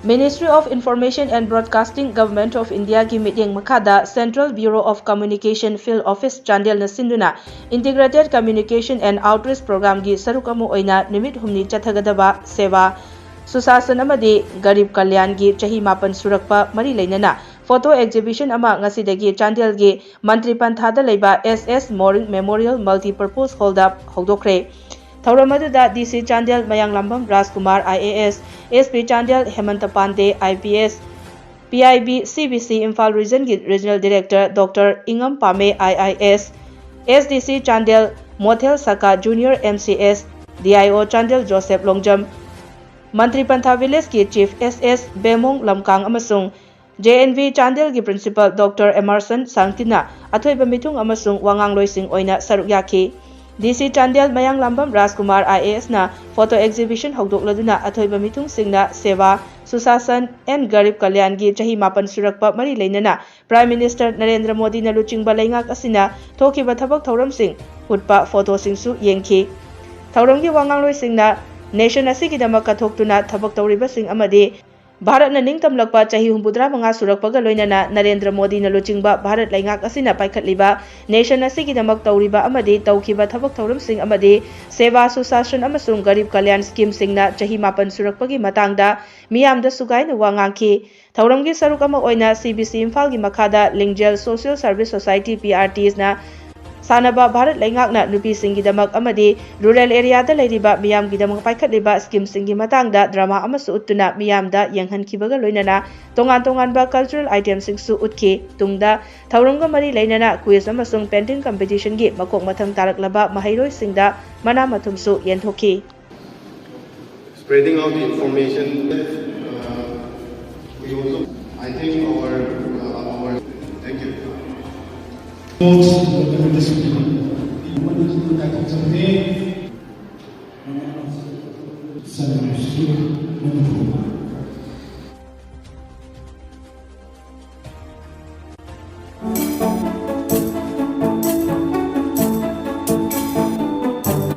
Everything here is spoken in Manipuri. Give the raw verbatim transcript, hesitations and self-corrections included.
Ministry of Information and Broadcasting, Government of India ꯒꯤ ꯃꯤꯠꯌꯦꯡ ꯃꯈꯥꯗ Central Bureau of Communication Field Office ꯆꯥꯟꯗꯦꯜꯅ ꯁꯤꯟꯗꯨꯅ Integrated Communication and Outreach Programme ꯒꯤ ꯁꯔꯨꯛ ꯑꯃ ꯑꯣꯏꯅ ꯅꯨꯃꯤꯠ ꯍꯨꯝꯅꯤ ꯆꯠꯊꯒꯗꯕ ꯁꯦꯕꯥ, ꯁꯨꯁꯥꯁꯟ ꯑꯃꯗꯤ ꯒꯔꯤꯕ ꯀꯜꯌꯥꯟꯒꯤ ꯆꯍꯤ ꯃꯥꯄꯟ ꯁꯨꯔꯛꯄ ꯃꯔꯤ ꯂꯩꯅꯅ photo exhibition ꯑꯃ ꯉꯁꯤꯗꯒꯤ ꯆꯥꯟꯗꯦꯜꯒꯤ ꯃꯟꯇ꯭ꯔꯤ ꯄꯟꯊꯥꯗ ꯂꯩꯕ S S Moring Memorial Multipurpose Hall ꯗ ꯍꯧꯗꯣꯛꯈ꯭ꯔꯦ꯫ ꯊꯧꯔꯝ ꯑꯗꯨꯗ D C Chandel Mayanglambam Rajkumar I A S, S P Chandel Hemant Pandey I P S, P I B C B C Imphal Region ꯒꯤ Regional Director Doctor ꯏꯉꯝ Pamei I I S, S D C Chandel ꯃꯣꯊꯦꯜ ꯁꯀꯥ Junior M C S, D I O Chandel Joseph Longjam, Mantri Pantha Village ꯀꯤ Chief S S ꯕꯦꯃꯣꯡ ꯂꯝꯀꯥꯡ ꯑꯃꯁꯨꯡ J N V ꯆꯥꯟꯗꯦꯜꯒꯤ Principal Doctor Emerson ꯁꯥꯡꯇꯤꯅ ꯑꯊꯣꯏꯕ ꯃꯤꯊꯨꯡ ꯑꯃꯁꯨꯡ ꯋꯥꯉꯥꯡꯂꯣꯏꯁꯤꯡ ꯑꯣꯏꯅ ꯁꯔꯨꯛ ꯌꯥꯈꯤ꯫ D C Chandel Mayanglambam Rajkumar I A S ꯅ photo exhibition ꯍꯧꯗꯣꯛꯂꯗꯨꯅ ꯑꯊꯣꯏꯕ ꯃꯤꯊꯨꯡꯁꯤꯡꯅ ꯁꯦꯕꯥ, ꯁꯨꯁꯥꯁꯟ and ꯒꯔꯤꯕ ꯀꯜꯌꯥꯟꯒꯤ ꯆꯍꯤ ꯃꯥꯄꯟ ꯁꯨꯔꯛꯄ ꯃꯔꯤ ꯂꯩꯅꯅ Prime Minister ꯅꯔꯦꯟꯗ꯭ꯔ ꯃꯣꯗꯤꯅ ꯂꯨꯆꯤꯡꯕ ꯂꯩꯉꯥꯛ ꯑꯁꯤꯅ ꯊꯣꯛꯈꯤꯕ ꯊꯕꯛ ꯊꯧꯔꯝꯁꯤꯡ ꯎꯠꯄ photo ꯁꯤꯡꯁꯨ ꯌꯦꯡꯈꯤ꯫ ꯊꯧꯔꯝꯒꯤ ꯋꯥꯉꯥꯡꯂꯣꯏꯁꯤꯡꯅ nation ꯑꯁꯤꯒꯤꯗꯃꯛ ꯀꯠꯊꯣꯛꯇꯨꯅ ꯊꯕꯛ ꯇꯧꯔꯤꯕꯁꯤꯡ ꯑꯃꯗꯤ ꯚꯥꯔꯠꯅ ꯅꯤꯡꯇꯝꯂꯛꯄ ꯆꯍꯤ ꯍꯨꯝꯐꯨꯇꯔꯥ ꯃꯉꯥ ꯁꯨꯔꯛꯄꯒ ꯂꯣꯏꯅꯅ ꯅꯔꯦꯟꯗ꯭ꯔ ꯃꯣꯗꯤꯅ ꯂꯨꯆꯤꯡꯕ ꯚꯥꯔꯠ ꯂꯩꯉꯥꯛ ꯑꯁꯤꯅ ꯄꯥꯏꯈꯠꯂꯤꯕ nation ꯑꯁꯤꯒꯤꯗꯃꯛ ꯇꯧꯔꯤꯕ ꯑꯃꯗꯤ ꯇꯧꯈꯤꯕ ꯊꯕꯛ ꯊꯧꯔꯝꯁꯤꯡ ꯑꯃꯗꯤ ꯁꯦꯕꯥ, ꯁꯨꯁꯥꯁꯟ ꯑꯃꯁꯨꯡ ꯒꯔꯤꯕ ꯀꯜꯌꯥꯟ scheme ꯁꯤꯡꯅ ꯆꯍꯤ ꯃꯥꯄꯟ ꯁꯨꯔꯛꯄꯒꯤ ꯃꯇꯥꯡꯗ ꯃꯤꯌꯥꯝꯗ ꯁꯨꯒꯥꯏꯅ ꯋꯥ ꯉꯥꯡꯈꯤ꯫ ꯊꯧꯔꯝꯒꯤ ꯁꯔꯨꯛ ꯑꯃ ꯑꯣꯏꯅ C B C ꯏꯝꯐꯥꯜꯒꯤ ꯃꯈꯥꯗ ꯂꯤꯡꯖꯦꯜ Social Service Society, P R Ts ꯅ ꯁꯥꯟꯅꯕ ꯚꯥꯔꯠ ꯂꯩꯉꯥꯛꯅ ꯅꯨꯄꯤꯁꯤꯡꯒꯤꯗꯃꯛ ꯑꯃꯗꯤ rural area ꯗ ꯂꯩꯔꯤꯕ ꯃꯤꯌꯥꯝꯒꯤꯗꯃꯛ ꯄꯥꯏꯈꯠꯂꯤꯕ scheme ꯁꯤꯡꯒꯤ ꯃꯇꯥꯡꯗ drama ꯑꯃꯁꯨ ꯎꯠꯇꯨꯅ ꯃꯤꯌꯥꯝꯗ ꯌꯦꯡꯍꯟꯈꯤꯕꯒ ꯂꯣꯏꯅꯅ ꯇꯣꯉꯥꯟ ꯇꯣꯉꯥꯟꯕ cultural item ꯁꯤꯡꯁꯨ ꯎꯠꯈꯤ꯫ ꯇꯨꯡꯗ ꯊꯧꯔꯝꯒ ꯃꯔꯤ ꯂꯩꯅꯅ quiz ꯑꯃꯁꯨꯡ painting competition ꯒꯤ ꯃꯀꯣꯛ ꯃꯊꯪ ꯇꯥꯔꯛꯂꯕ ꯃꯍꯩꯔꯣꯏꯁꯤꯡꯗ ꯃꯅꯥ ꯃꯊꯨꯝꯁꯨ ꯌꯦꯟꯊꯣꯛꯈꯤ꯫ Spreading out the information, uh, we also, I think our, uh, our, thank you.